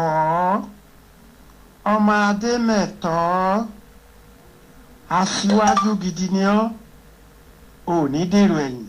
Ìkọ́, ọmọ Adémẹ̀tọ́, aṣíwájú gidi ni ọ́, ò ní dèrò ẹ̀yìn.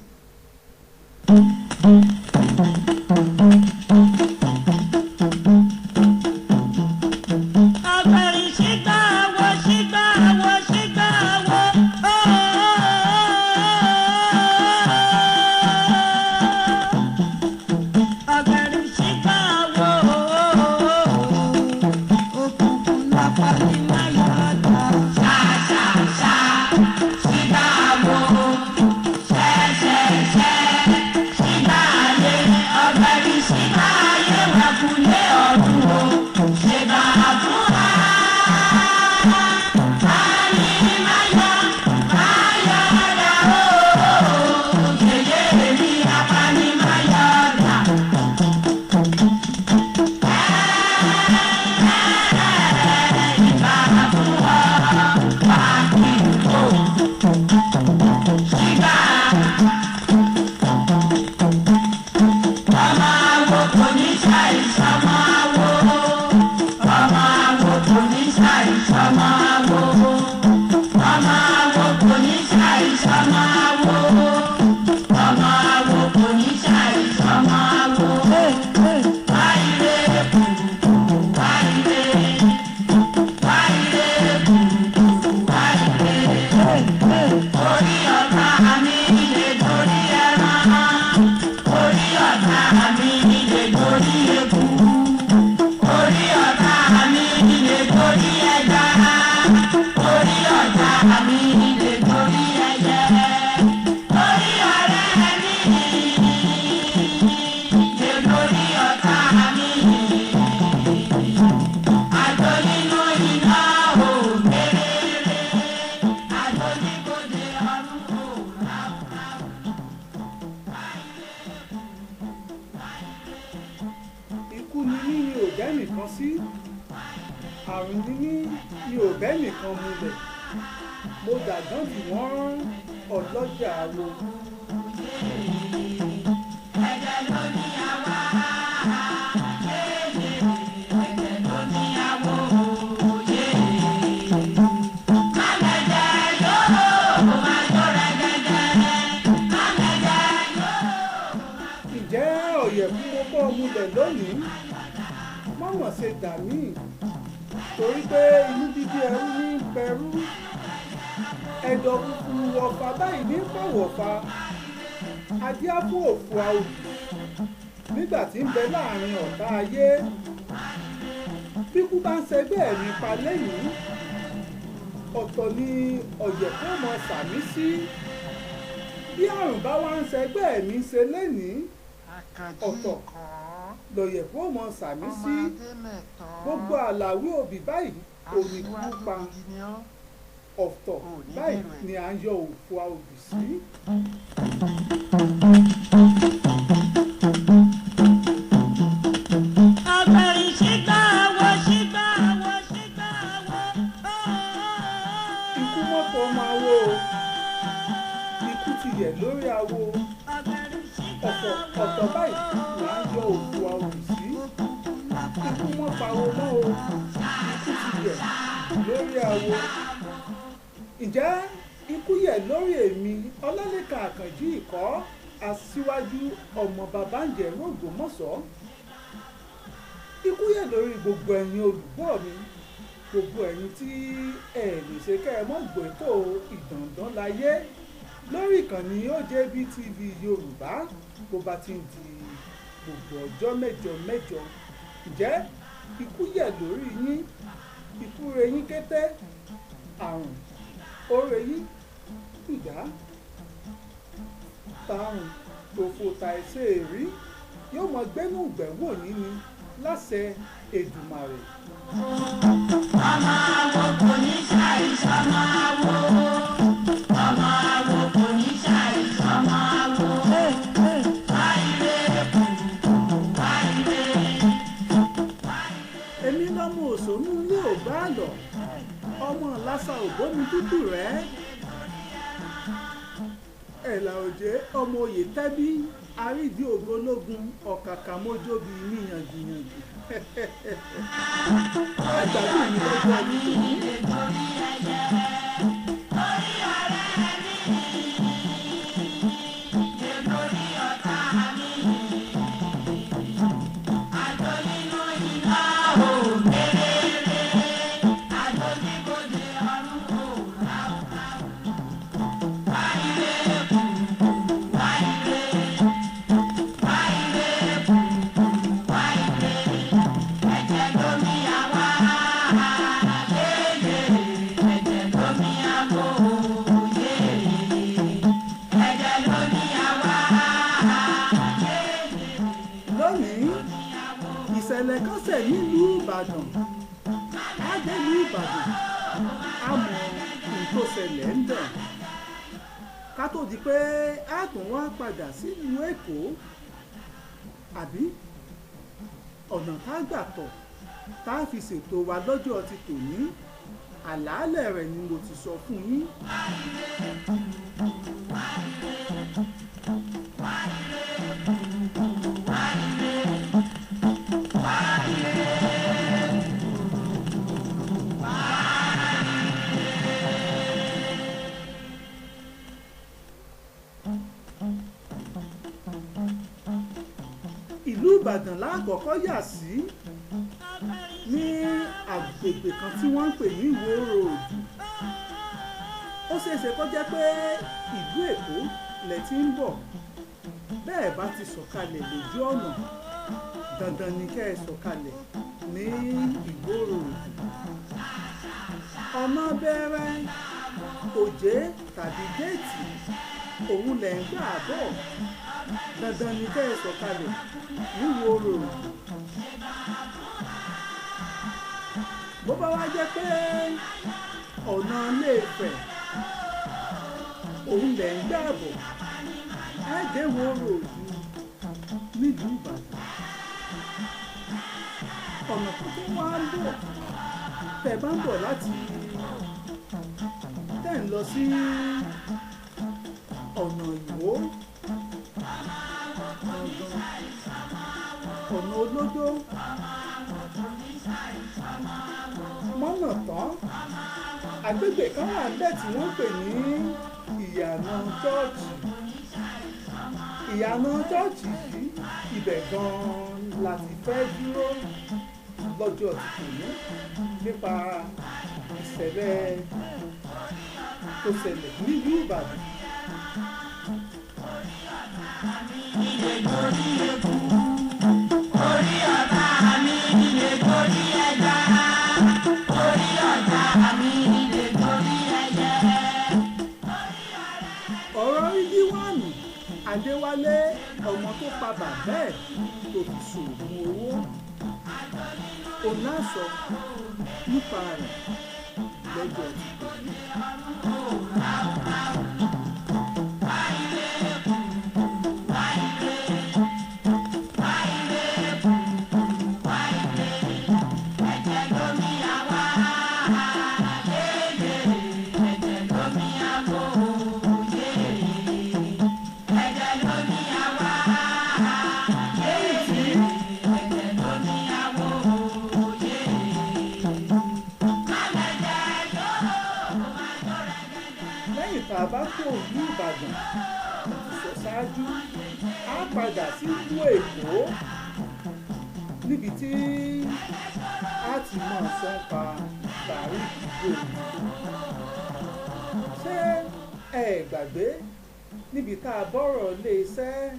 Ikú ni mí mi ò bẹ́ nìkan sí, àrùn ni mí mi ò bẹ́ nìkan mulẹ̀, mo dàgán jù wọ́n ọlọ́jà awo. Ǹjẹ́ ọ̀yẹ̀kú mo bọ́ mulẹ̀ lónìí, mọ̀mọ́ ṣe dà mí torí pé inú bíbí ẹrú ní pẹrú, ẹ̀dọ̀ kúkúrú wọ̀fà báyìí ní pàwọ̀fà, adíáfó òfò àwòdì nígbà tí ń bẹ láàrin ọ̀tá ayé. Bíkú bá ń ṣẹgbẹ́ mi pa lẹ́yìn, ọ̀tọ̀ ni ọ̀yẹ̀kú ọmọ sàmí sí. Bí àrùn bá wá ń ṣẹgbẹ́ mi ṣe lénìí, ọ̀tọ̀ lọ̀yẹ̀kú ọmọ sàmí sí. Gbogbo àlàwé òbí báyìí òní kú pa, ọ̀tọ̀ báyìí ni à ń yọ òfò àwòdì sí. Ikú mọ́tò ọmọ awo o, ikú ti yẹ̀ lórí awo, ọ̀pọ̀ ọ̀tọ̀ báyìí là ń yọ òfò àwòdì sí. Ikú mọ́ pawó mọ́ o, ikú ti yẹ̀ lórí awo. Ǹjẹ́ ikú yẹ̀ lórí èmi Ọlálékan Àkànjí Ìkọ́, aṣíwájú ọmọ Babáǹjẹ̀rú Ògbómọ̀ṣọ́. Ikú yẹ̀ lórí gbogbo ẹ̀yin olùgbọ́ mi, gbogbo ẹ̀yin tí ẹ lè ṣe kẹ́ ẹ mọ́ gbẹ́tò Ìdàndán Láyé lórí ìkànnì OJB TV Yorùbá bó bá ti ń di gbogbo ọjọ́ mẹ́jọ mẹ́jọ. Ǹjẹ́ ikú yẹ̀ lórí yín, ikú re yín kété, àrùn ó re yín ìdá tarùn tòfò tàìsé èrí yóò mọ gbẹ́nú ìgbẹ́wò yín ni láṣẹ Èdùmàrè. Ọmọ awo kò ní ṣàìsàn ọmọ awo. Ọmọ awo kò ní ṣàìsàn ọmọ awo. Wáyé kùrùkùrù wáyé. Èmi lọ́mọ òṣònú ilé ògbà àlọ́, ọmọ lásà ògbómi dúdú rẹ̀. Ẹ̀là òjé ọmọ oyè tẹ́bí àrídìí ògo lógun ọ̀kàkà mójóbi ní yàngìyàngì. Ẹgbàá mi lọ́jọ́ ọdún tòní. Lónìí, ìṣẹ̀lẹ̀ kan ṣẹ̀ nílùú Ìbàdàn. Á dé ìlú Ìbàdàn, á mọ ohun tó ṣẹlẹ̀ ń bẹ̀. Ká tó di pé á tún wá padà sílùú Èkó, àbí ọ̀nà tá a gbà tọ̀ tá a fi ṣètò wa lọ́jọ́ ti tòní, àlàálẹ̀ rẹ̀ ni mo ti sọ fún yín. Ìlú Ìbàdàn lákọ̀ọ́kọ́ yà sí ní agbègbè kan tí wọ́n ń pè ní Ìwó Road. Ó ṣeéṣe kó jẹ́ pé ìlú Èkó lẹ ti ń bọ̀. Bẹ́ẹ̀ bá ti sọ̀kalẹ̀ lójú ọ̀nà, dandan ni kẹ́ ẹ sọ̀kalẹ̀ ní Ìwó Road. Ọ̀nà bẹ̀rẹ̀ Òjé tàbí géètì òun lẹ̀ ń gbà bọ̀. Dandan ni kẹ́ ẹ sọ̀kalẹ̀ ní Ìwó Road. Bó bá wá jẹ́ pé ọ̀nà Ilé-Ifẹ̀ òun lẹ̀ ń gbà bọ̀, ẹ dé Ìwó Road nílùú Ìbàdàn. Ọ̀nà tó tún wá ń bọ̀, tẹ́ bá ń bọ̀ láti tẹ́ ń lọ sí ọ̀nà Ìwó gangan, ọ̀nà Olódó, mọ́nà tán, agbègbè kan wà níbẹ̀ tí wọ́n ń pè ní Ìyànà Chọ́ọ̀chì. Ìyànà Chọ́ọ̀chì yìí, ibẹ̀ gan-an la ti fẹ́ dúró lọ́jọ́ ti tòní nípa ìṣẹ̀lẹ̀ tó ṣẹlẹ̀ nílùú Ìbàdàn. Orí ọ̀tá mi lè borí ẹja. Orí ọ̀tá mi lè borí ẹyẹ. Ọ̀rọ̀ Rídíwánù Adéwálé, ọmọ tó pa bàbá ẹ̀ tó fi ṣoògùn owó, òun náà sọ nípa rẹ̀ lọ́jọ́ ti tòní. Ẹ̀jẹ̀ lómi àwa, yéyé. Ẹ̀jẹ̀ lómi àwọ̀, yéyé. Ẹ̀jẹ̀ lómi àwa, yéyé. Ẹ̀jẹ̀ lómi àwọ̀, yéyé. Má lẹ̀jẹ̀ yó, má jó rẹ̀ gẹ́gẹ́. Lẹ́yìn tá a bá kó ìlú Ìbàdàn sọ ṣáájú, á padà sílùú Èkó níbi tí a ti mọ̀ sọ pa Barrick Gold. Ṣé ẹ gbàgbé níbi tá a bọ́rọ̀ iléeṣẹ́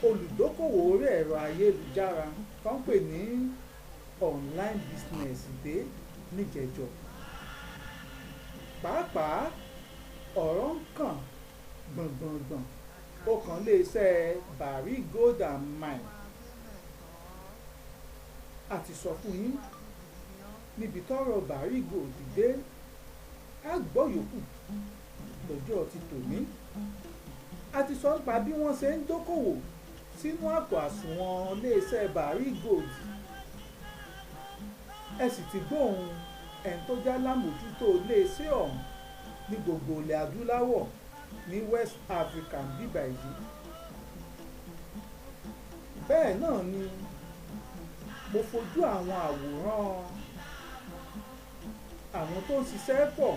olùdókòwò orí ẹ̀rọ ayélujára tó ń pè ní online business dé níjẹ̀jọ́? Pàápàá ọ̀rọ̀ ń kàn gbọ̀ngbọ̀ngbọ̀n ó kan iléeṣẹ́ Barrick Gold and Mine. A ti sọ fún yín níbi tọ́rọ̀ Barrick Gold dé, á gbọ́ yòókù lọ́jọ́ ti tòní. A ti sọ nípa bí wọ́n ṣe ń dókòwò sínú àpò àsùnwọ̀n iléeṣẹ́ Barrick Gold. Ẹ sì ti gbóhùn ẹni tó já lámòjútó iléeṣẹ́ ọ̀hún ní gbogbo ilẹ̀ adúláwọ̀ ní West Africa bíbá yìí. Bẹ́ẹ̀ náà ni Mo fojú àwọn àwòrán àwọn tó ń ṣiṣẹ́ pọ̀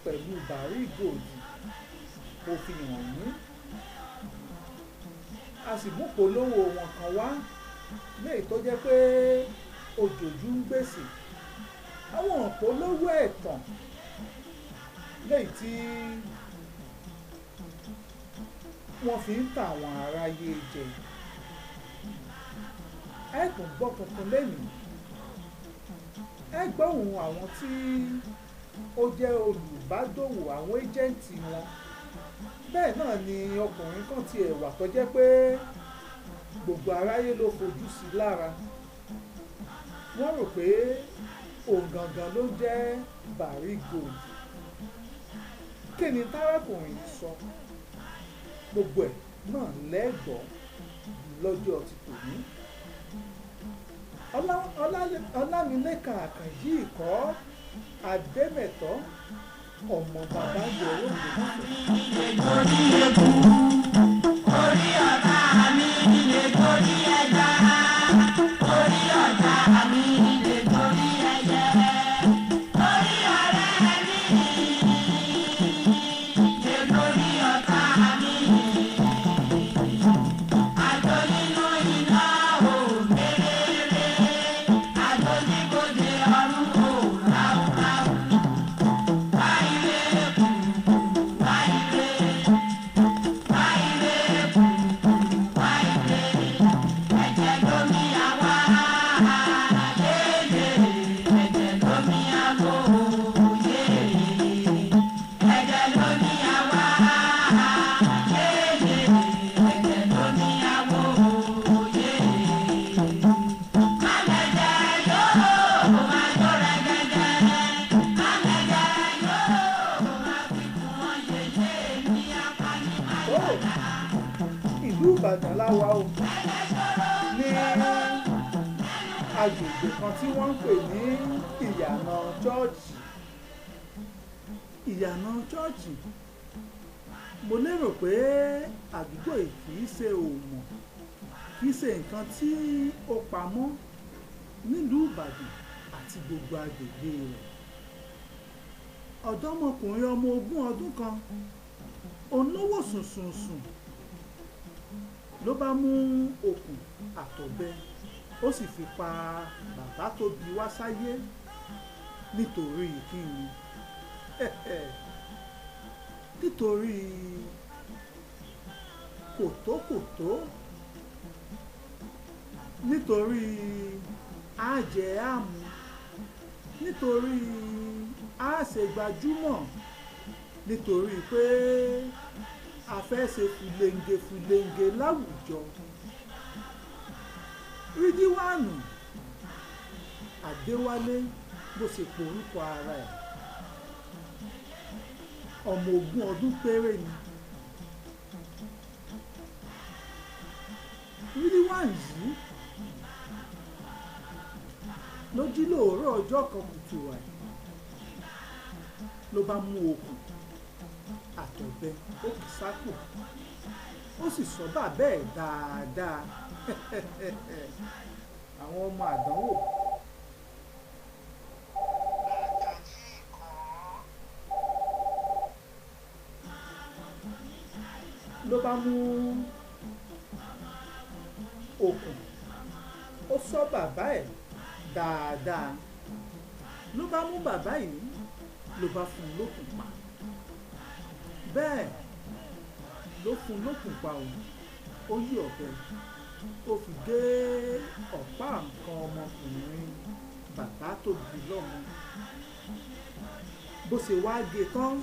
pẹ̀lú Barry Gold mo fi hàn yín. A sì mú polówó wọn kan wá léyìí tó jẹ́ pé òjòjú ń gbèsè. Àwọn polówó ẹ̀tàn léyìí tí wọ́n fi ń ta àwọn aráyé jẹ. Ẹ tún gbọ́ tuntun lẹ́nìí. Ẹ gbọ́ ohùn àwọn tí ó jẹ́ olùbádòwò, àwọn éjẹ́ǹtì wọn. Bẹ́ẹ̀ náà ni ọkùnrin kan ti ẹ̀wà tó jẹ́ pé gbogbo aráyé ló fojú sí lára. Wọ́n rò pé òun gangan ló jẹ́ Barry Gold. Kí ni tárákùnrin yìí sọ? Gbogbo ẹ̀ náà lẹ́gbọ̀ọ́ lọ́jọ́ ti tòní. Ọlámilékan Àkànjí Ìkọ́ Adémẹ̀tọ́ ọmọ bàbá yọrọ Orí eku, orí ọ̀tá mi lè torí ẹja, orí ọ̀tá mi lè torí ẹyẹ, orí ọ̀rẹ́ mi lè torí ọ̀tá mi. Àjọ nínú iná ò mérèrè, àjọ níbodè ọ̀run ò ráúráú. Wáyé kùkù wáyé. Wáyé kùkù wáyé, ẹ̀jẹ̀ lómi àwa yéyé, ẹ̀jẹ̀ lómi àwò yéyé, ẹ̀jẹ̀ lómi àwa yéyé, ẹ̀jẹ̀ lómi àwò yéyé. Má lẹ̀jẹ̀ yóò máa jó rẹ̀gẹ̀dẹ̀, má lẹ̀jẹ̀ yóò máa fi kún wọn yéyé ní apani tó. Ìlú Ìbàdàn láwa o, ní agbègbè kan tí wọ́n ń pè ní Ìyànà Chọ́ọ̀chì. Ìyànà Chọ́ọ̀chì, mo lérò pé àdúgbò yìí kì í ṣe òmò, kì í ṣe nǹkan tí ó pamọ́ nílùú Ìbàdàn àti gbogbo agbègbè rẹ̀. Ọ̀dọ́mọkùnrin ọmọ ogún ọdún kan òun ló wò sùnsùnsùn ló bá mú okùn àtọ̀bẹ, ó sì fi pa bàbá tó bí wá sáyé. Nítorí kíni? Nítorí kòtókòtó, nítorí àjẹ àmú, nítorí àṣegbajúmọ̀, nítorí pé a fẹ́ ṣe fúlenge fúlenge láwùjọ. Rídíwánù Adéwálé bó ṣe porúkọ ara ẹ̀, ọmọ ogún ọdún péré ni. Rídíwánù yìí ló jí lóòrọ̀ ọjọ́ kan kùtù wàì, ló bá mú okùn àtọ̀bẹ, ó kì sápò, ó sì sọ bàbá ẹ̀ dáadáa. Àwọn ọmọ àdánwò. Ló bá mú okùn, ó sọ bàbá ẹ̀ dáadáa. Ló bá mú bàbá yìí, ló bá fún un lókùn pa. Bẹ́ẹ̀ ló fún un lókùn pa òun, ó yí ọ̀bẹ, ó fi gé ọ̀pá nǹkan ọmọkùnrin bàbá tó bí lọ́mọ. Bó ṣe wá gé tán,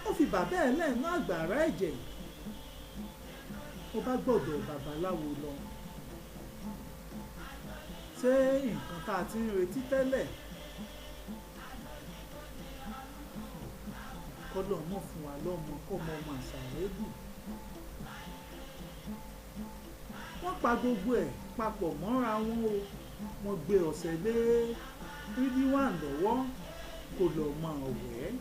ó fi bàbá ẹ̀ lẹ́nu àgbàrá ẹ̀jẹ̀. Ó bá gbọ́dọ̀ babaláwo lọ. Ṣé nǹkan tá a ti ń retí tẹ́lẹ̀? Kọ́lọ̀ mọ̀ fún wa lọ́mọ kó mọ ọmọ àṣàrẹ́bù. Wọ́n pa gbogbo ẹ̀ papọ̀ mọ́ra wọn o. Wọ́n gbé ọ̀sẹ̀ lé Rídíwàn lọ́wọ́ kó lọ máa wẹ̀ ẹ́.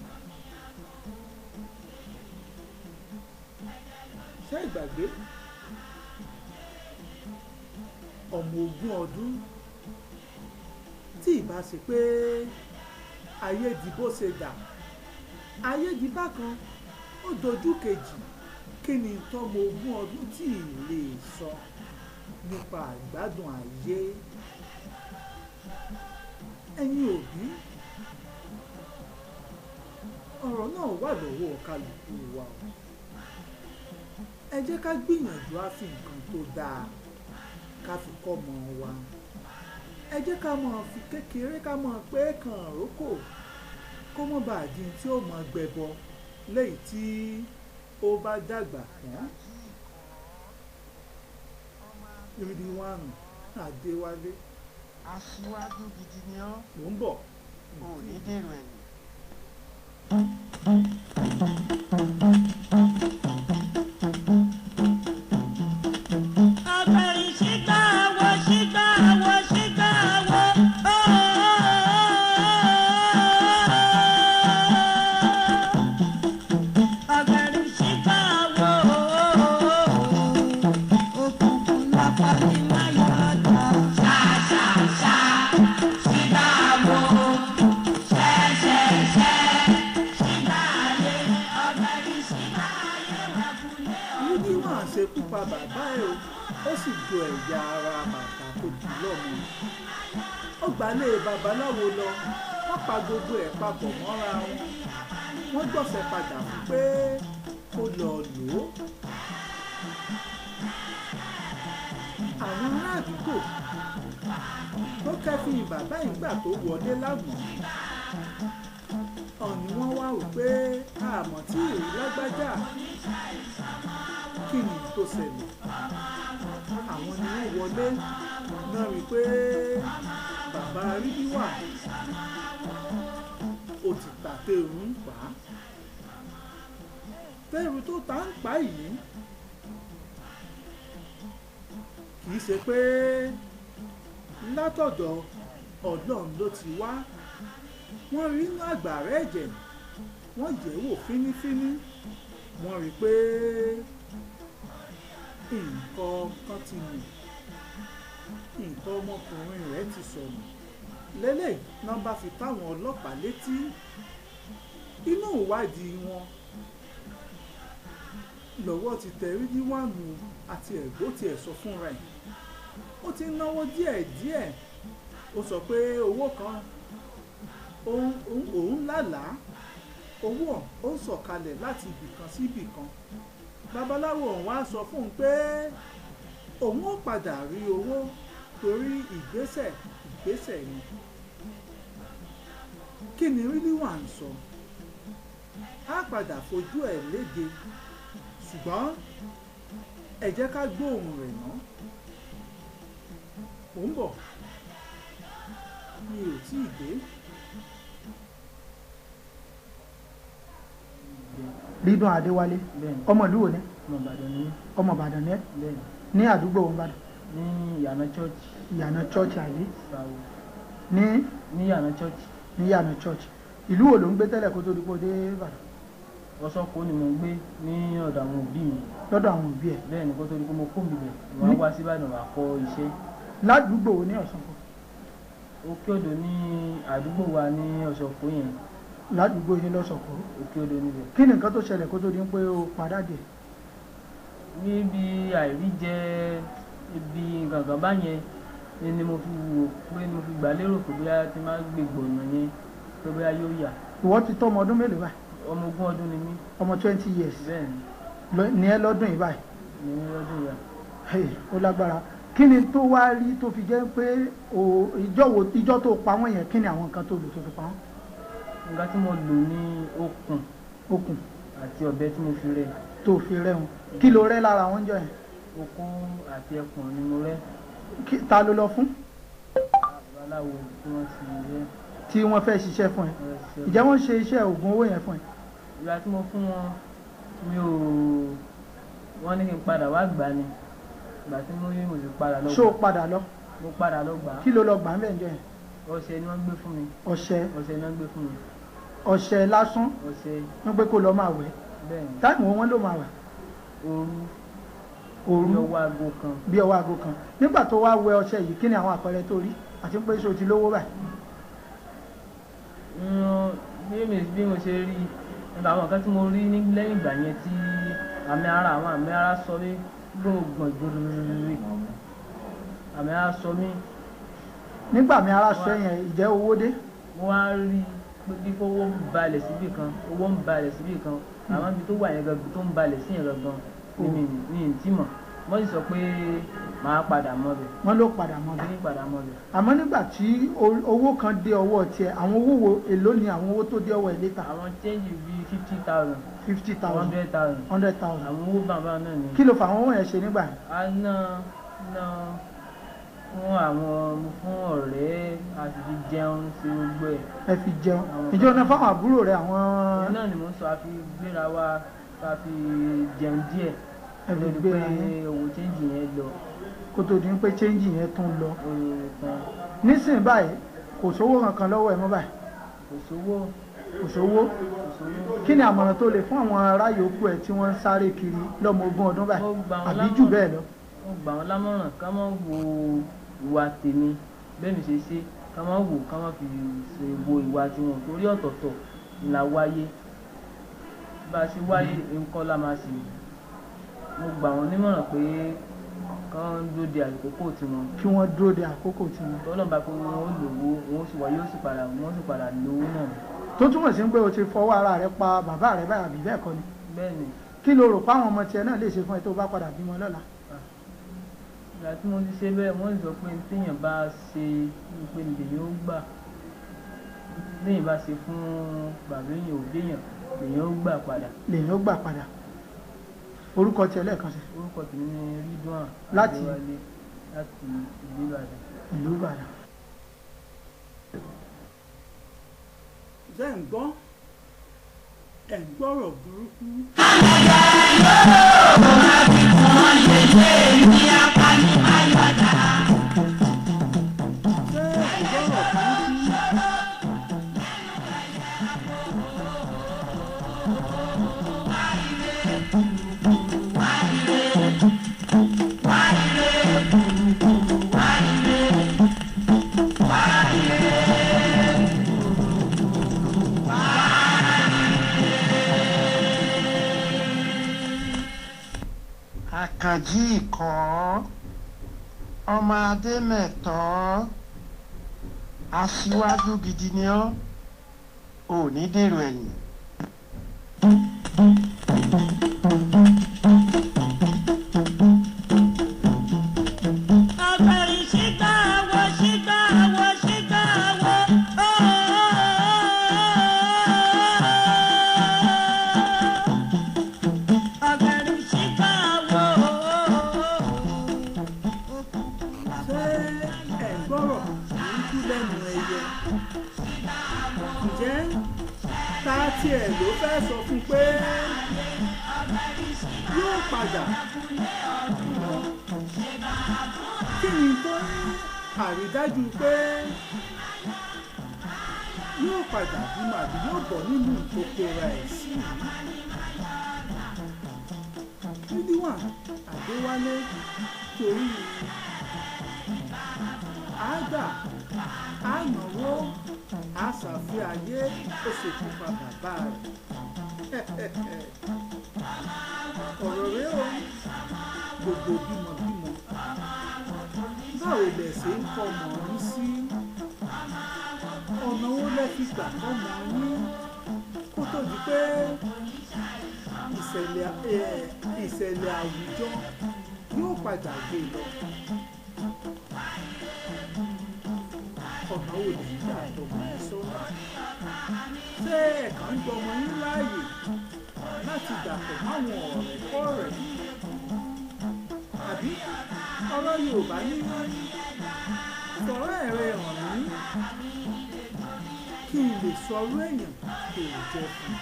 Ṣé ìgbàgbé Ọmọ 20 ọdún, tí ìbá ṣe pé ayé di bó ṣe dà, ayé di bákan, ó dojú kejì, kí ni tọ́mọ 20 ọdún tí ì lè sọ nípa àgbádùn ayé? Ẹ̀yin òbí, ọ̀rọ̀ náà wà lọ́wọ́ kálukú wa o. Ẹ jẹ́ ká gbìyànjú á fi nǹkan tó dáa ká fi kọ́ ọmọ wa. Ẹ jẹ́ ká máa fi kékeré ká máa pé kàn rókò, kó mọ́ bàa di tí ó mọ gbẹbọ lẹ́yìn tí ó bá dàgbà tán. Ridwan Adéwálé. Aṣíwájú gidi ni ọ́. Mò ń bọ̀. Ò ní dèrò ẹ̀yìn. Ọ̀gbẹ̀rì ṣígbà wo, ṣígbà wo, ṣígbà wo, ooo. Ọ̀gbẹ̀rì ṣígbà wo, òkùnkùn lápá ní máyọ̀dá. Ṣá ṣá ṣá, ṣígbà wo, ṣẹ́ ṣẹ́ ṣẹ́, ṣígbà ayé, ọ̀gbẹ̀rì ṣígbà ayé wà kúlẹ̀ ọ̀run. Ridwan ṣekú pa bàbá ẹ̀ o, ó sì jo ẹ̀yà ara bàbá tó bí lọ́mọ. Ó gbalé babaláwo lọ, wọ́n pa gbogbo ẹ̀ papọ̀ mọ́ra wọn. Wọ́n gbọ̀sẹ̀ padà fún pé kó lọ lò ó. Àwọn ará àdúgbò tó kẹ́fín bàbá ìgbà tó wọlé lánàá, ọ̀ní wọ́n wá wò pé àmọ́ tí ìrí lágbájá, kí ni tó ṣẹlẹ̀? Àwọn ni wọ́n wọlé náà rí i pé bàbá Ridwan ó ti ta téèrú ń pa á. Téèrú tó ta ń pa yìí kì í ṣe pé látọ̀dọ̀ Ọlọ́run ló ti wá. Wọ́n rí inú àgbàrá ẹ̀jẹ̀, wọ́n yẹ̀ wò fínífíní, wọ́n rí i pé nǹkan kan ti nù, nǹkan ọmọkùnrin rẹ̀ ti sọnù. Lélẹ̀ nọ́mbà fi táwọn ọlọ́pàá létí. Inú ìwádìí wọn lọ́wọ́ ti tẹ Ridwan àti ẹ̀gbọ́n tiẹ̀ sọ fúnra ẹ̀. Ó ti ń náwó díẹ̀díẹ̀. Ó sọ pé owó kan òun lálàá, owó ó ń sọ̀kalẹ̀ láti ibìkan sí ibìkan. Babaláwo òun wá sọ fún un pé òun ó padà rí owó torí ìgbésẹ̀ ìgbésẹ̀ ni. Kí ni Ridwan sọ? Á padà fojú ẹ̀ léde, ṣùgbọ́n ẹ jẹ́ ká gbóhùn rẹ̀ ná. Mò ń bọ̀, mi ò tí ì dé. Ridwan Adéwálé. Bẹ́ẹ̀ni. Ọmọ ìlú wo ni? Ọmọ Ìbàdàn ni mí. Ọmọ Ìbàdàn ni ẹ́? Bẹ́ẹ̀ni. Ní àdúgbò wọn Ìbàdàn? Ní ìyànà church. Ìyànà church àbí? Sàwò. Ní Ní ìyànà church. Ní ìyànà church. Ìlú wo ló ń gbé tẹ́lẹ̀ kó tó di pé o dé Ìbàdàn? Ọ̀ṣọ́kó ni mò ń gbé ní ọ̀dọ̀ àwọn òbí mi. Lọ́dọ̀ àwọn òbí ẹ̀? Bẹ́ẹ̀ni, kó tó di pé mo kó mi bẹ̀, mo wá wá sí Ìbàdàn wá kọ́ iṣẹ́. Ládùúgbò wo ní Ọ̀ṣọ́kó? Òkè Odò ní àdúgbò wa ní Ọ̀ṣọ́kó yẹn. Ládùúgbò yín lọ́ṣọ̀kó? Òkè Odò níbẹ̀. Kí ni nǹkan tó ṣẹlẹ̀ kó tó di pé o padà dé? Níbi àìríjẹ ibi gàngàn báyẹn ni mo fi wò pé mo fi gbà lérò pé bóyá tí máa gbé gbọ̀nà yẹn pé bóyá yóò yà. Ìwọ ti tó ọmọ ọdún mélòó báyìí? Ọmọ 20 ọdún ni mí. Ọmọ 20 years. Bẹ́ẹ̀ni. Ní ẹ lọ́dún yìí báyìí. Ní lọ́dún yìí. Hey, ó lágbára. Kí ni tó wá rí tó fi jẹ́ pé o ìjọ wo ìjọ tó pa wọ́n yẹn, kí ni àwọn nǹkan tó lò tó fi pa wọ́n? Nǹkan tí mo lò ní okùn. Okùn. Àti ọ̀bẹ tí mo fi rẹ́. Tó fi rẹ́ wọn. Kí ló rẹ́ lára wọn jọ yẹn? Okó àti ẹkùn ni mo rẹ́. Ta ló lọ fún? Babaláwo tí wọ́n ti rẹ́. Tí wọ́n fẹ́ ṣiṣẹ́ fún ẹ. Ǹjẹ́ wọ́n ṣe iṣẹ́ oògùn owó yẹn fún ẹ? Ìgbà tí mo fún wọn, mi ò, wọ́n ní kí n padà wá gbà ni. Ìgbà tí mo rí mo sì padà lọ. Ṣé o padà lọ? Mo padà lọ gbà. Kí ló lọ gbà ń bẹ̀ ǹjẹ́ yẹn? Ọṣẹ ni wọ́n gbé fún mi. Ọṣẹ. Ọṣẹ ni wọ́n gbé fún mi. Ọṣẹ lásán. Ọṣẹ. Wọ́n pé kó lọ máa wẹ̀. Bẹ́ẹ̀ni. Táìmù wọn ló máa wẹ̀. Òru. Òru. Bí ọwọ́ aago kan. Bí ọwọ́ aago kan. Nígbà tó wá wẹ ọṣẹ yìí, kí ni àwọn àpẹẹrẹ tó rí, àti pé ṣé o ti lówó báyìí? Bí mo ṣe rí nípa àwọn nǹkan tí mo rí ní lẹ́yìn ìgbà yẹn, tí àmì ara, àwọn àmì ara sọ mí gbọ̀ngbọ̀n gbòòrò, àmì ara sọ mí. Nígbà mi ara sọ yẹn, ìjẹ́ owó dé? Mo wá rí pé bí owó ń balẹ̀ síbì kan, owó ń balẹ̀ síbì kan. Àwọn ibi tó wà yẹn gangan, tó ń balẹ̀ sí yẹn gangan ni mi ní ì tí mọ̀. Wọ́n sì sọ pé màá padà mọ́ bẹ̀. Wọ́n ló padà mọ́ bẹ̀. Ní padà mọ́ bẹ̀. Àmọ́ nígbà tí owó kan dé ọwọ́ tiẹ̀, àwọn owó wo, èló ni àwọn owó tó dé ọwọ́ ẹ̀ létà? Àwọn change bíi 50,000. 50,000. 100,000. 100,000. Àwọn owó bàbá náà ni. Kí ló fa àwọn owó yẹn ṣe nígbà yẹn? A ná ná fún àwọn, fún ọ̀rẹ́, a sì fi jẹun sí gbogbo ẹ̀. Ẹ fi jẹun. Ìjọ náà fáwọn àbúrò rẹ, àwọn. Náà ni mò ń sọ, a fi gbéra wa, a fi jẹun díẹ̀. Ẹ fi lórí gbéra pé yín. Owó change yẹn lọ. Kó tó di pé change yẹn tún lọ. Ó tán. Nísìnyí báyìí, kò sówó kankan lọ́wọ́ ẹ mọ́ báyìí? Kò sówó. Kò sówó. Kò sówó. Kí ni àmọ̀ràn tó lè fún àwọn ará yòókù ẹ tí wọ́n ń sáré kiri lọ́mọ 20 ọdún báyìí, Mo gbà wọ́n àbí jù lámọ̀ràn. bẹ́ẹ̀ lọ? Mo gbà wọ́n lámọ̀ràn ká má wo ìwà tèmi bẹ́ẹ̀ mi ṣe ṣe, ká má wò, ká má fi ṣe wo ìwà tiwọn, torí ọ̀tọ̀ọ̀tọ̀ la wáyé. Bá a ṣe wáyé nǹkan la máa ṣe. Mo gbà wọ́n nímọ̀ràn pé kán dúró de àkókò tiwọn. Kí wọ́n dúró de àkókò tiwọn. Tọ́lọ́run bá pé wọ́n ó lówó, wọ́n ó sì wá, yóò sì padà, wọ́n sì padà lówó náà. Tó túmọ̀ sí pé o ti fọwọ́ ara rẹ pa bàbá rẹ báyìí, àbí bẹ́ẹ̀ kọ́ ni? Bẹ́ẹ̀ ni. Kí lo rò pé àwọn ọmọ tiẹ̀ náà lè ṣe fún ẹ tó bá padà bímọ lọ́la? Ìgbà tí mo ti ṣe bẹ́ẹ̀, wọ́n sọ pé téèyàn bá ṣe, pé lèyàn ó gbà, téèyàn bá ṣe fún bàbá èèyàn, òbí èèyàn, lèyàn ó gbà padà. Lèyàn ó gbà padà. Orúkọ tiẹ̀ lẹ́ẹ̀kan sí? Orúkọ tèmi ni Ridwan. Láti? Adéwálé, láti ìlú Ìbàdàn. Ìlú Ìbàdàn. Ṣé ń gbọ́? Ẹ̀ ń gbọ́rọ̀ burúkú. Ṣé ẹ̀ ń gbọ́rọ̀ burúkú? Àkànjí ìkọ́ ọmọ Adémẹ̀tọ́, aṣíwájú gidi ni ọ́, ò ní dèrò ẹ̀yìn. Ọ̀gbẹ̀rì ṣígbà wo, ṣígbà wo, ṣígbà wo, ooo. Ọ̀gbẹ̀rì ṣígbà wo. Ṣé ẹ̀ ń gbọ́rọ̀ burúkú lẹ́nu ẹyẹ? Ǹjẹ́ ta tiẹ̀ ló fẹ́ sọ fún pé yóò padà bímọ? Kí ni tó ní àrídájú pé yóò padà bímọ, àbí yóò bọ̀ nínú ìkókó rẹ̀ sí yìí? Ridwan Adéwálé, torí àgbà ànáwó àṣàfihàn ayé, ó ṣekú pa bàbá rẹ̀. Ọ̀rọ̀ rẹ̀ o. Gbogbo bímọbímọ, báwo lẹ̀ ṣe ń fọmọ yín sí? Ọ̀nà wo lẹ fi gbà fọmọ yín kó tó di pé ìṣẹ̀lẹ̀ àwùjọ yóò padà gbé lọ? Ọ̀nà wo lè gbà tọmọ yín sọ́nà? Ṣé ẹ̀ka ń gbọmọ yín láàyè láti dàpọ̀ máwọn ọ̀rẹ́ kọ́rẹ̀ẹ́? Àbí ọ̀rọ̀ Yorùbá ní sọ̀rọ̀ ẹ̀rẹ̀ hàn mí kí n lè sọ ọrú èèyàn tó jẹ́ fún un?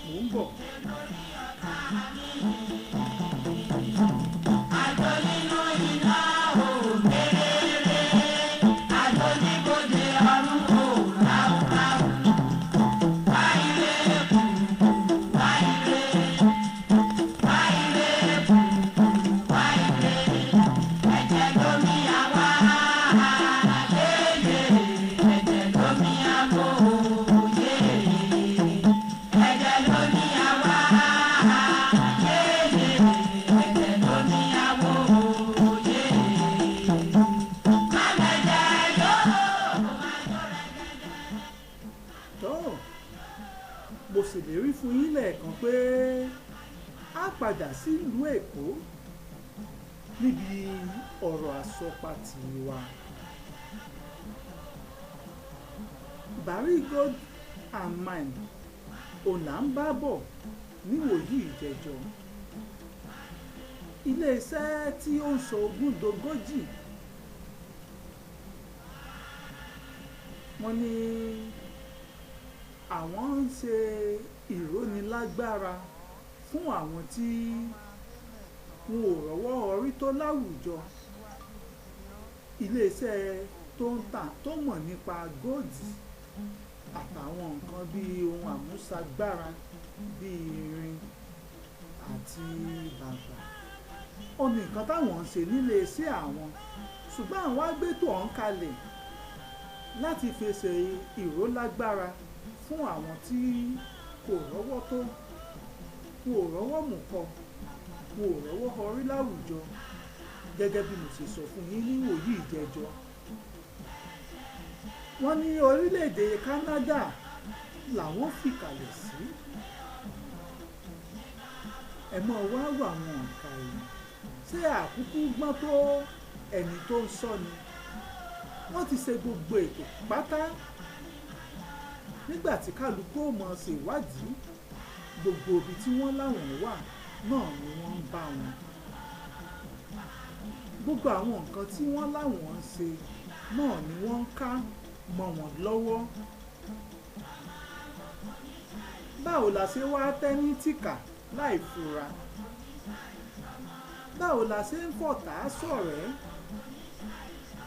Mò ń bọ̀. Àjò nínú iná ò mèrèrè, àjò níbodè ọ̀run ò ráúráú. Wá ire kùkù, wá ire, wá ire. pé a padà sílùú Èkó níbi ọ̀rọ̀ àsọpatì wa. Barry Gold and Mine òun là ń bá bọ̀ níwòyí ìjẹjọ. Iléeṣẹ́ tí ó ń sọ ogún dogójì, wọ́n ní àwọn ń ṣe ìrónilágbára fún àwọn tí wọn ò rọ́wọ́ orí tó láwùjọ. Iléeṣẹ́ tó ń tà tó mọ̀ nípa góòdì àtàwọn nǹkan bíi ohun àmúṣagbára bíi irin àti bàbà ó ní nǹkan táwọn ń ṣe nílé iṣẹ́ àwọn, ṣùgbọ́n àwọn agbétò ọ̀hún kalẹ̀ láti fèsì ìrólágbára fún àwọn tí kò rọ́wọ́ tó, wọn ò rọ́wọ́ mú kọ, wọn ò rọ́wọ́ họrí láwùjọ, gẹ́gẹ́ bí mo ṣe sọ fún yín níwòyí ìjẹjọ. Wọ́n ní orílẹ̀-èdè Canada làwọn fìkàlẹ̀ sí. Ẹ mọ̀ wá wà àwọn ọ̀kà èèyàn, ṣé àkúkú gbọ́n tó ẹni tó ń sọ ni? Wọ́n ti ṣe gbogbo ètò pátá nígbà tí kálukú ò mọ̀ ṣe ìwádìí, gbogbo ibi tí wọ́n láwọn wà náà ni wọ́n ń bá wọn. Gbogbo àwọn nǹkan tí wọ́n láwọn ń ṣe náà ni wọ́n ń ká mọ́ wọn lọ́wọ́. Báwo la ṣe wá tẹ́ ní tìkà láì fura? Báwo la ṣe ń fọ̀tá ṣọ̀rẹ́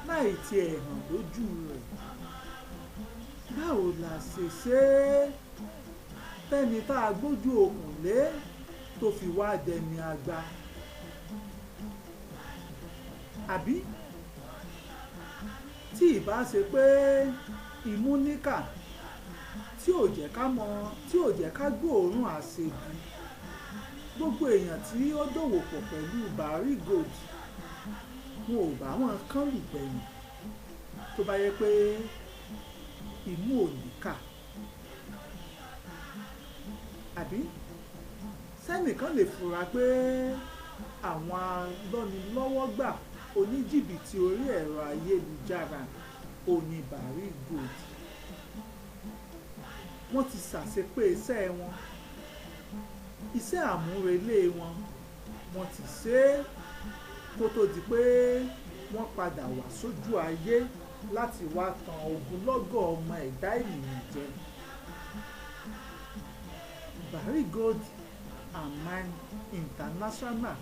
láì tiẹ̀ hàn lójú rẹ̀? Báwo la ṣe ṣe é tẹ́ni tá a gbójú okùn lé tó fi wá dẹni àgbà? Àbí tí ìbá ṣe pé imú níkà tí ò jẹ́ ká mọ̀, tí ò jẹ́ ká gbóòórùn àṣebi, gbogbo èèyàn tí ó dòwò pọ̀ pẹ̀lú Barry Gold wọn ò bá wọn kán lùgbẹ̀yìn tó bá yẹ pé imú ò níkà. Àbí sẹ́nìkan lè fura pé àwọn alọ́nilọ́wọ́gbà oníjìbìtì orí ẹ̀rọ ayélujára òní Barry Gold wọ́n ti ṣàṣepé iṣẹ́ wọn, iṣẹ́ àmúrelé wọn, wọ́n ti ṣe é kó tó di pé wọ́n padà wá sójú ayé láti wá tan ogunlọ́gọ̀ ọmọ ẹ̀dá ènìyàn jẹ. Barry Gold and Mine International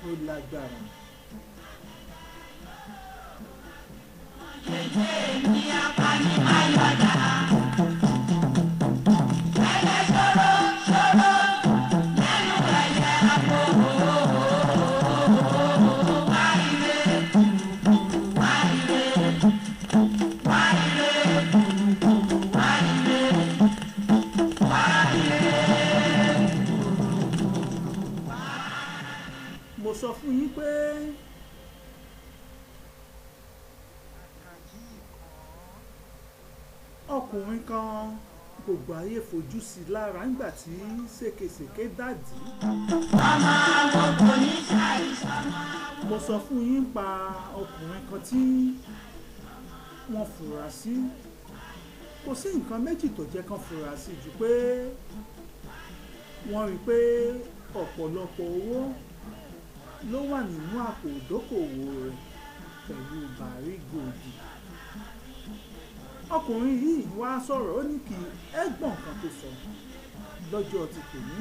ó lágbára. Yèyé mi apanimayọ̀dà. Ẹyẹ ṣòro ṣòro lẹ́nu ẹyẹ àpò. Wá ire kùrùkùrù wá ire. Wá ire kùrùkùrù wá ire. Wá ire kùrùkùrù wá. Mo sọ fún yín pé ọkùnrin kan gbogbo ayé fojú sí i lára nígbà tí ṣèkèṣèkè dàdí. Ọmọ àwọn kò ní ṣàìsàn. Mo sọ fún yín pa ọkùnrin kan tí wọ́n fura sí. Kò sí nǹkan méjì tó jẹ́ kán fura sí ju pé wọ́n rí i pé ọ̀pọ̀lọpọ̀ owó ló wà nínú àpò ìdókòwò rẹ̀ pẹ̀lú Barry Gold. Ọkùnrin yìí wá sọ̀rọ̀, ó ní kí ẹ̀gbọ́n kan tó sọ lọ́jọ́ ti tòní.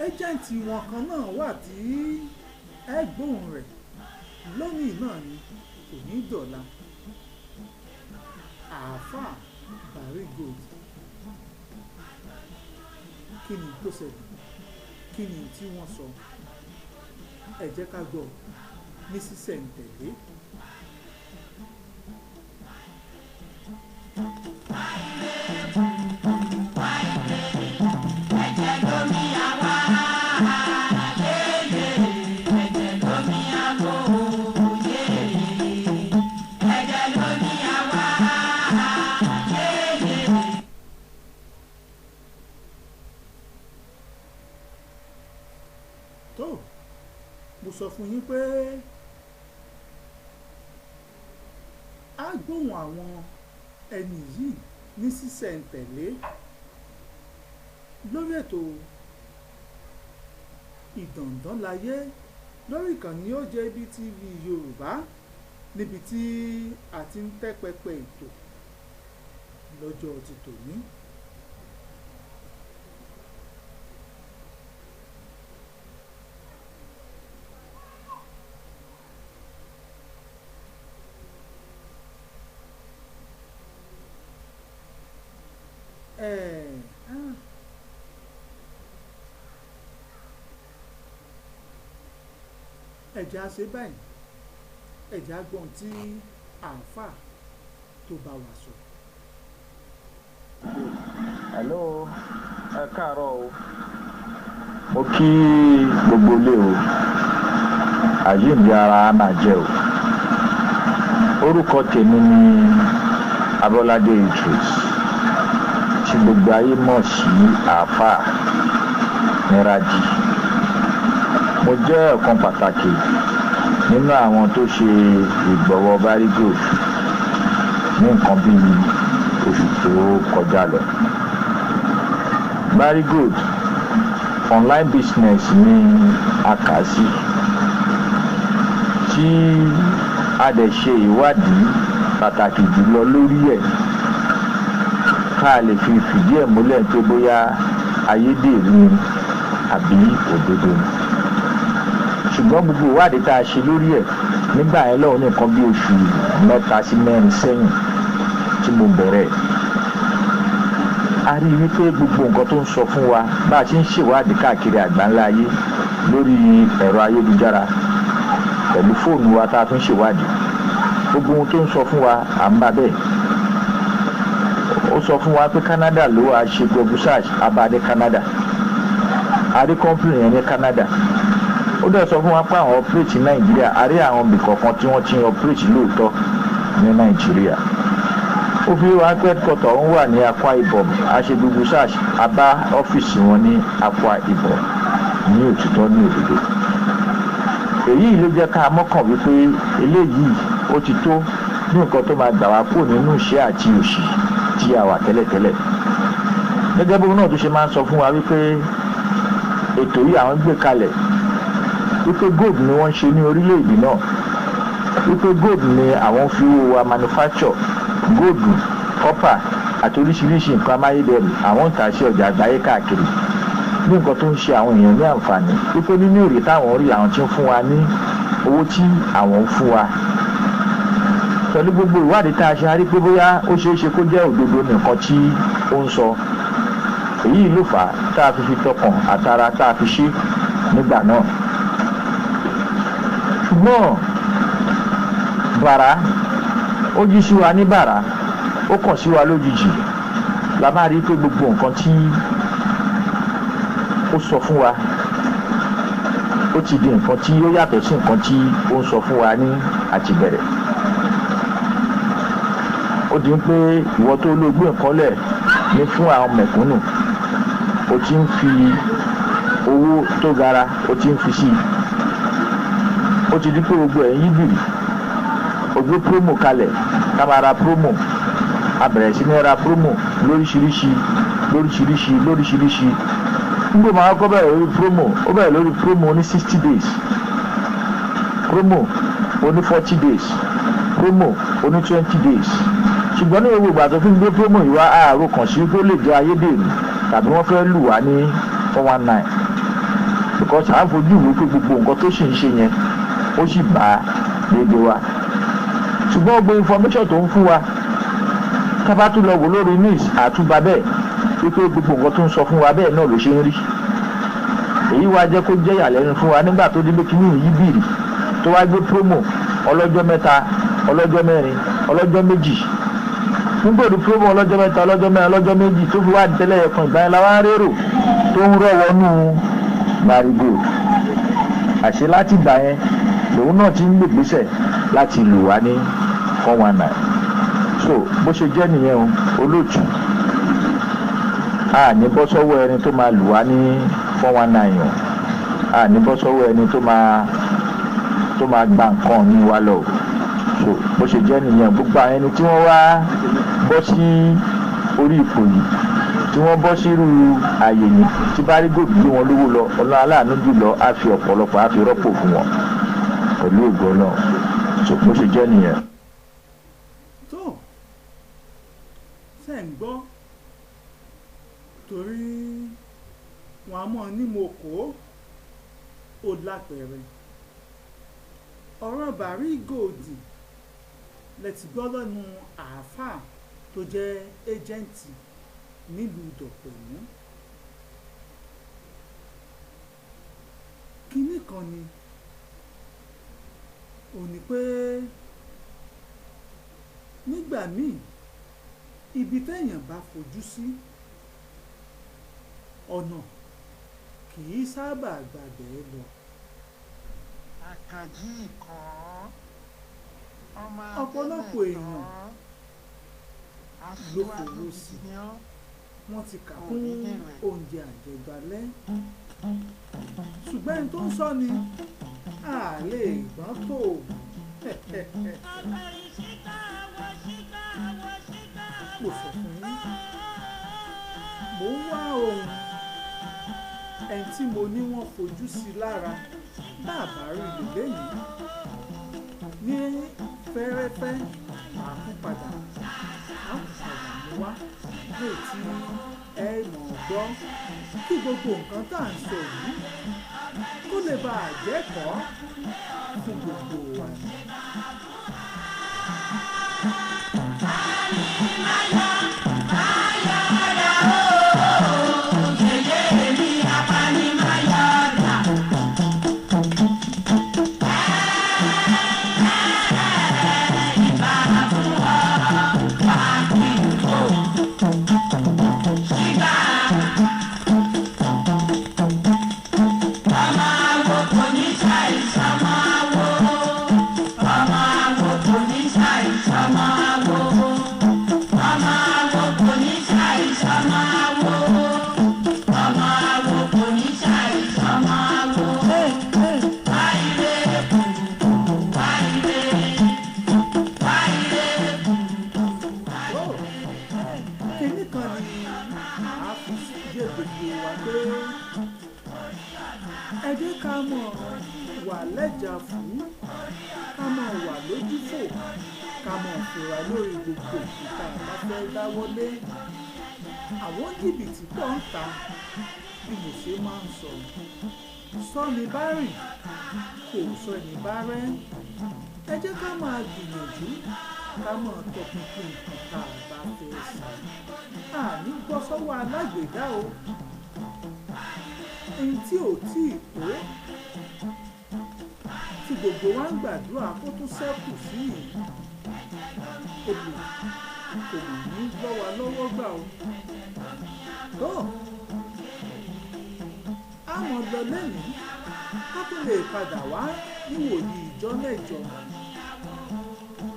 Ẹ́jẹ̀ǹtì wọn kan náà wà tí ẹ̀gbọ́n rẹ̀ lónìí náà ni kò ní dọ̀la. Àáfàá Barry Gold, kí ni tó ṣẹlẹ̀? Kí ni tí wọ́n sọ? Ẹ jẹ́ ká gbọ́ ní sísẹ̀ǹtẹ̀lé. Ẹ̀jẹ̀ lómi àwa, yéyé. Ẹ̀jẹ̀ lómi àwọ̀, yéyé. Ẹ̀jẹ̀ lómi àwa, yéyé. sọ fún yín pé a gbóhùn àwọn ẹni yìí ní sísẹ̀ǹtẹ̀lé lórí ètò Ìdàndán Láyé lórí ìkànnì OJB TV Yorùbá, níbi tí a ti ń tẹ́ pẹpẹ ètò lọ́jọ́ ti tòní. Ẹ̀jẹ̀ á ṣe báyìí, ẹ̀jẹ̀ á gbọ́n tí àáfàá tó bá wa sọ. Hello, ẹ káàárọ̀ o. Mo kí gbogbo ilé o. Àjíǹde ara á máa jẹ́ o. Orúkọ tèmi ni Abọ́ládé Idris, tí gbogbo ayé mọ̀ sí Àáfàá Níràjì. Mo jẹ́ ọ̀kan pàtàkì nínú àwọn tó ṣe ìgbọ̀wọ́ Barry Gold ní nǹkan bíi oṣù tó kọjá lọ. Barry Gold online business ni a kà sí, tí a dẹ̀ ṣe ìwádìí pàtàkì jùlọ lórí ẹ̀ ká lè fi fìdí ẹ̀ múlẹ̀ pé bóyá ayédèrú ni àbí òdodo ni. Ṣùgbọ́n gbogbo ìwádìí tá a ṣe lórí ẹ̀ nígbà yẹn lọ́hùn ní nǹkan bí oṣù 3 sí 4 sẹ́yìn tí mo bẹ̀rẹ̀, a rí i wípé gbogbo nǹkan tó ń sọ fún wa bá a ṣe ń ṣèwádìí káàkiri àgbáńlá ayé lórí ẹ̀rọ ayélujára pẹ̀lú fóònù wa tá a fi ń ṣèwádìí, gbogbo ohun tó ń sọ fún wa à ń bá bẹ́ẹ̀. Ó sọ fún wa pé Canada ló wá ṣe Google search, a bá ní Canada, a rí company yẹn ní Canada. Ó dẹ̀ sọ fún wa pé àwọn operate ní Nàìjíríà, a rí àwọn ibì kọ̀ọ̀kan tí wọ́n ti ń operate lóòótọ́ ní Nàìjíríà. Ó fi wá pé headquarter òun wà ní Akwa Ibom, a ṣe Google search, a bá ọ́fíìsì wọn ní Akwa Ibom ní òtítọ́ ní òdodo. Èyí ló jẹ́ ká mọ́kàn wípé eléyìí ó ti tó ní nǹkan tó máa gbà wá kúrò nínú ìṣẹ́ àti òṣì tí a wà tẹ́lẹ̀tẹ́lẹ̀. Gẹ́gẹ́ bí òun náà tó ṣe máa ń sọ fún wa wípé ètò yìí àwọn gbé kalẹ̀ wípé gold ni wọ́n ń ṣe ní orílẹ̀-èdè náà, wípé gold ni àwọn fi owó wa manufacture gold, copper àti oríṣiríṣi nǹkan amáyédẹrùn, àwọn ń tà sí ọjà àgbáyé káàkiri ní nǹkan tó ń ṣe àwọn èèyàn ní àǹfààní, wípé nínú èrè táwọn rí làwọn ti ń fún wa ní owó tí àwọn ń fún wa. Pẹ̀lú gbogbo ìwádìí tá a ṣe, a rí pé bóyá ó ṣeé ṣe kó jẹ́ òdodo nìkan tí ó ń sọ. Èyí ló fà á tá a fi fi tọkàn àtara tá a fi ṣe nígbà náà. Ṣùgbọ́n bàrà ó jí sí wa ní bàrà, ó kàn sí wa lójijì, la máa rí pé gbogbo nǹkan tí ó sọ fún wa ó ti di nǹkan tí ó yàtọ̀ sí nǹkan tí ó ń sọ fún wa ní àtìbẹ̀rẹ̀. Ó di pé ìwọ tó ló gbé nǹkan lẹ̀ ní fún àwọn mẹ̀kúnnù, ó ti ń fi owó tó gara ó ti ń fi sí i. Ó ti di pé gbogbo ẹ̀ ń yí bìrì. Ó gbé promo kalẹ̀ ká máa ra promo, a bẹ̀rẹ̀ sí ní ra promo lóríṣiríṣi lóríṣiríṣi lóríṣiríṣi. Nígbà máa kọ́ bẹ̀rẹ̀ lórí promo, ó bẹ̀rẹ̀ lórí promo ní 60 days, promo oní 40 days, promo oní 20 days. Ṣùgbọ́n ní gbogbo ìgbà tó fi ń gbé promo yìí wá, àárò kàn sí pé ó lè jẹ́ ayédèrú tàbí wọ́n fẹ́ lù wá ní 419, because à ń fojú ìwé pé gbogbo nǹkan tó sì ń ṣe yẹn ó sì bá déédéé wa. Ṣùgbọ́n gbogbo information tó ń fún wa, tá bá tún lọ wò lórí news, àtúbà bẹ́ẹ̀ wípé gbogbo nǹkan tó ń sọ fún wa bẹ́ẹ̀ náà ló ṣe ń rí. Èyí wá jẹ́ kó jẹ́ ìyàlẹ́nu fún wa nígbà tó dé pé kíní yìí bìrì tó wá gbé promo ọlọ́jọ́ 3, ọlọ́jọ́ 4, ọlọ́jọ́ 2. Nígbà tó promo ọlọ́jọ́ 3, ọlọ́jọ́ 4, ọlọ́jọ́ 2 tó fi wá tẹ́lẹ̀ ẹ̀kan ìgbà yẹn la wá ń rérò tó ń rọ̀ wọnú Barry Gold. Àṣé láti ìgbà yẹn lòun náà ti ń gbègbèsẹ̀ láti lù wá ní 419. So bó ṣe jẹ́ nìyẹn o, olóòtú. A ní bọ́ sọ́wọ́ ẹni tó máa lù wá ní 419 o. A ní bọ́ sọ́wọ́ ẹni tó máa tó máa gba nǹkan ní wa lọ. So bó ṣe jẹ́ nìyẹn. Gbogbo àwọn ẹni tí wọ́n wá bọ́ sí orí ipò yìí, tí wọ́n bọ́ sírú àyè yìí, tí Barry Gold gbé wọn lówó lọ, Ọlọ́run aláàánú jùlọ á fi ọ̀pọ̀lọpọ̀ á fi rọ́pò fún wọn pẹ̀lú ògo náà. So bó ṣe jẹ́ nìyẹn. Tó ṣe ń gbọ́, torí wọn a mọ̀ ní mo kó o lápẹẹrẹ ọ̀rọ̀ Barry Gold lẹ ti gbọ́ lẹ́nu àáfàá tó jẹ́ agent nílùú Dọ̀pẹ̀mú. Kínní kan ni ò ní pé nígbà míì, ibi téèyàn bá fojú sí, ọ̀nà kì í sábà gbàgbẹ́ lọ. Àkànjí ikọ̀ ọmọ Ọ̀pọ̀lọpọ̀ èèyàn ló Adémẹ̀tọ́ fowó aṣíwájú sí. gidi ni ọ́. Wọ́n ti kà kún oúnjẹ àjẹgbálẹ́, ṣùgbọ́n ẹni tó ń sọ ni a lè gbọ́n tó. Mo sọ fún yín, mò ń wá ohun ẹni tí mo ní wọ́n fojú sí lára. Bàbá rí lò lẹ́yìn ní fẹ́rẹ́fẹ́, màá tún padà, á tún padà mú wá lè tí ẹ mọ̀ ọ́ gbọ́, kí gbogbo nǹkan tá à ń sọ yìí kó lè bá a jẹ́kọ̀ọ́ fún gbogbo wa ni. Tó, kinní kan ni màá fi yé gbogbo wa pé ẹ jẹ́ ká mọ̀ wà lẹ́jà fún, ká mọ̀ wà lójúfò, ká mọ̀ fura lórí gbogbo òkúta bá fẹ́ dáwọ́lé. Àwọn jìbìtì pọ̀ ń ta. Bí mo ṣe máa ń sọ, sọ́ni bá rìn kò sọ́ni bá rẹ́. Ẹ jẹ́ ká máa gbìyànjú ká máa tọpinpin nǹkan tá a bá fẹ́ ṣe. Àní gbọ́ sọ́wọ́ alágbèédá o. Ẹni tí ò tíì tó tí gbogbo wa ń gbàdúrà kó tún ṣẹ́kù sí yìí, olè kò mọ̀ ní gbọ́ wa lọ́wọ́ gbà o. Tó a mọ̀ lọ lẹ́yìn, ká tó lè padà wá níwòyí ìjọ mẹ́jọ.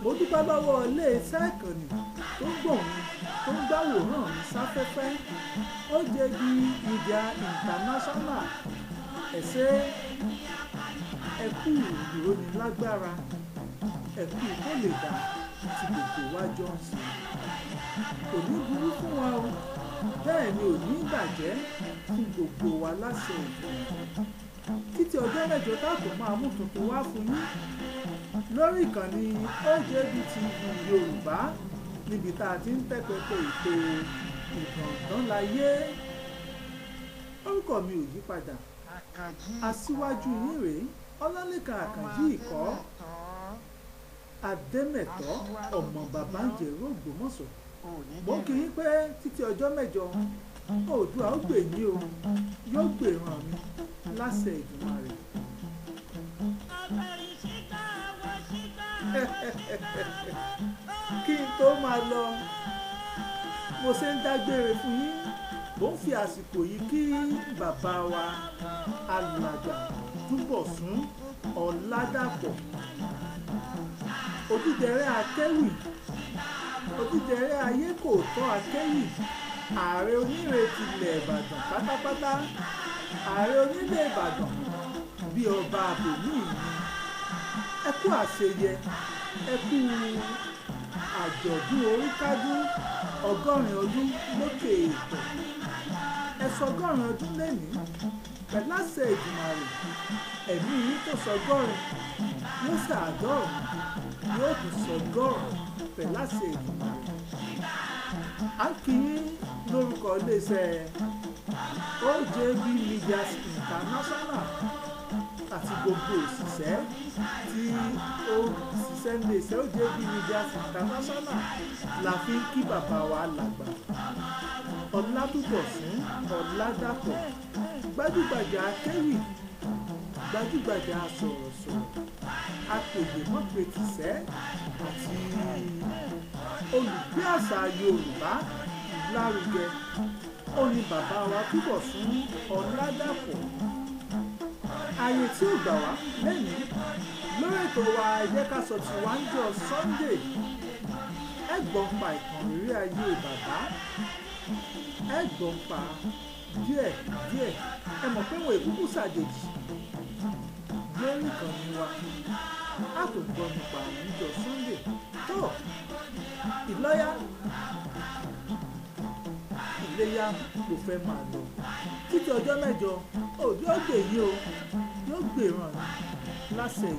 Mo dúpẹ́ lọ́wọ́ iléeṣẹ́ ìkànnì tó ń gbọ̀n mi, tó ń gbàwòrán mi sáfẹ́fẹ́, OJB Media International. Ẹ̀ṣẹ́ ẹ̀kú ìrónilágbára, ẹ̀kú kó lè dà tí gbogbo wa jọ ń ṣe. Kò ní burú fún wa o, bẹ́ẹ̀ ni ò ní bàjẹ́ fún gbogbo wa láṣẹ ìgbìmọ̀. Títí ọjọ́ mẹ́jọ táàtò máa mú tuntun wá fún yín lórí ìkànnì OJB TV Yorùbá, níbi tá a ti ń tẹ́ pẹpẹ ètò Ìgàngán Láyé. Orúkọ mi ò yí padà, Àkànjí aṣíwájú yín rèé, Ọlálẹ́kan Àkànjí Ìkọ́ Adẹ́mẹ̀tọ́, ọmọ bàbá ń jẹ̀rọ Ògbómọ̀ṣọ́. Mo kì í pé títí ọjọ́ mẹ́jọ, Oòduà ó gbè yín o, yóò gbè ràn mí láṣẹ Èdùmàrè. Kí n tó máa lọ, mo ṣe ń dágbére fún yín, mo ń fi àsìkò yìí kí bàbá wa Alàgbà Túbọ̀sún Ọ̀làdàpọ̀, Odídẹrẹ́ Akéwì, Odídẹrẹ́ ayé kò tọ́ Akéwì, ààrẹ onírètí ilẹ̀ Ìbàdàn pátápátá, ààrẹ onílẹ̀ Ìbàdàn bí ọba àbòmí mi. kú àṣeyẹ, ẹ kú àjọ̀dún oríkádún 80 ọdún lókè èèpẹ̀. Ẹ sọ 80 ọdún lẹ́nìí pẹ̀lú àṣẹ Èdùmàrè, ẹ̀mí yín tó sọ 80 yóò ṣàádọ́rùn, yóò tún sọ 100 pẹ̀lú àṣẹ Èdùmàrè. À ń kí yín lórúkọ iléeṣẹ́ OJB Media International àti gbogbo òṣìṣẹ́ tí ó ṣiṣẹ́ níléeṣẹ́ OJB Media International la fi ń kí bàbá wa làgbà Ọlátúbọ̀sún Ọládàpọ̀, gbajúgbajà akéwì, gbajúgbajà sọ̀rọ̀sọ̀rọ̀, apèdèmọ́pẹ̀tìṣẹ́ àti olùgbé àṣà Yorùbá lárugẹ. Ó ní bàbá wa Túbọ̀sún Ọládàpọ̀. Ààyè tí ò gbà wá lẹ́yìn lórí ètò wa Ẹ Jẹ́ Ká Sọ Tiwa ń jọ Sunday, ẹ gbọ́n pa ìtàn ìrírí ayé bàbá, ẹ gbọ́n pa díẹ̀ díẹ̀. Ẹ mọ̀ pé wọn èkúkú ṣàjèjì lórí ìkànnì wa, a kò gbọ́ nípa àwọn ìjọ Sunday tó ìlọ́yà ìléyà kò fẹ́ máa lọ títí ọjọ́ mẹ́jọ. Òjò gbè yí o, yóò gbèràn láṣẹ.